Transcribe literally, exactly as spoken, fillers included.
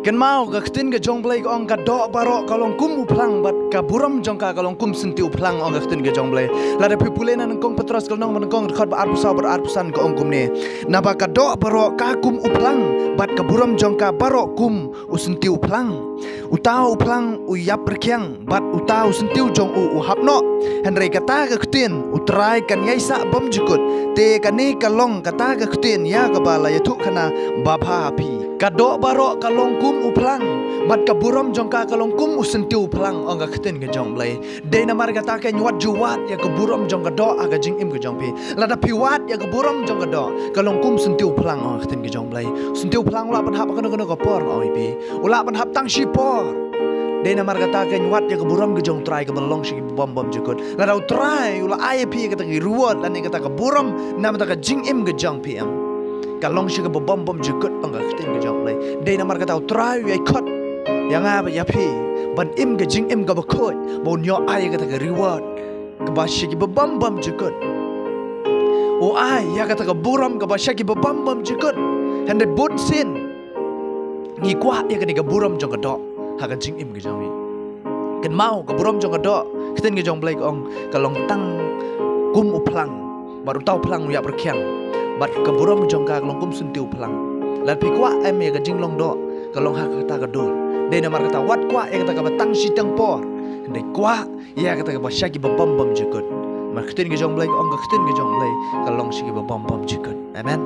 Kynmaw, ka ktien ka jong Blei ka ong, ka doh baroh ka long kum u phlang, bad ka burom jong ka ka long kum syntiew phlang, ong ka ktien ka jong Blei. Lada phi pule na nyngkong Petros ka lynnong ba nyngkong, dkhot ba arphew saw bad arphew san, ka ong kumne: Naba ka doh baroh ka kum u phlang, bad ka burom jong ka baroh kum u syntiew phlang. Uta u phlang u ïap rkhiang, bad uta u syntiew jong u u hap noh. Hynrei kata ka ktien U Trai kan ïaisah bymjukut. Te kane ka long kata ka ktien ïa kaba la ïathuhkhana babha ha phi. Ka doh baroh ka long kum u phlang, bad ka burom jong ka ka long kum u syntiew phlang, ong ka ktien ka jong Blei. Dei namar kata, ngin wad ju wad ïa ka burom jong ka doh ha ka jingim ka jong phi. Lada phi wad ïa ka burom jong ka doh, ka long kum syntiew phlang, ong ka ktien ka jong Blei. Syntiew phlang u lah ban hap ha kano kano ka por, ong ïa phi. U lah ban hap tang shi por. Dei namar kata, ngin wad ïa ka burom ka jong U Trai kaba long sha kiba bym bymjukut. Lada U Trai u la ai ïa phi kata ka reward lane kata ka burom namar kata ka jingim ka jong phi, em, ka long sha kiba bym bymjukut, ong ka ktien ka jong Blei. Dei namar kata U Trai u ïai khot ïa nga bad ïa phi ban im ka jingim kaba khuid, ba un ïoh ai ïa kata ka reward kaba sha kiba bym bymjukut. U ai ïa kata ka burom kaba sha kiba bym bymjukut. Hynrei bunsien ngi kwah ïa kane ka burom jong ka doh ha ka jingim ka jong ngi. Kynmaw, ka burom jong ka doh, ka ktien ka jong Blei ka ong, ka long tang kum u phlang, bad uta u phlang u ïap rkhiang, bad ka burom jong ka ka long kum syntiew phlang. Lada phi kwah em ïa ka jinglong doh, ka long ha kata ka dur. Dei namar kata, wat kwah ïa kata kaba tang shi tang por, hynrei kwah ïa kata kaba sha kiba bym bymjukut. Namar ka ktien ka jong Blei ka ong, ka ktien ka jong Blei ka long sha kiba bym bymjukut. Amen.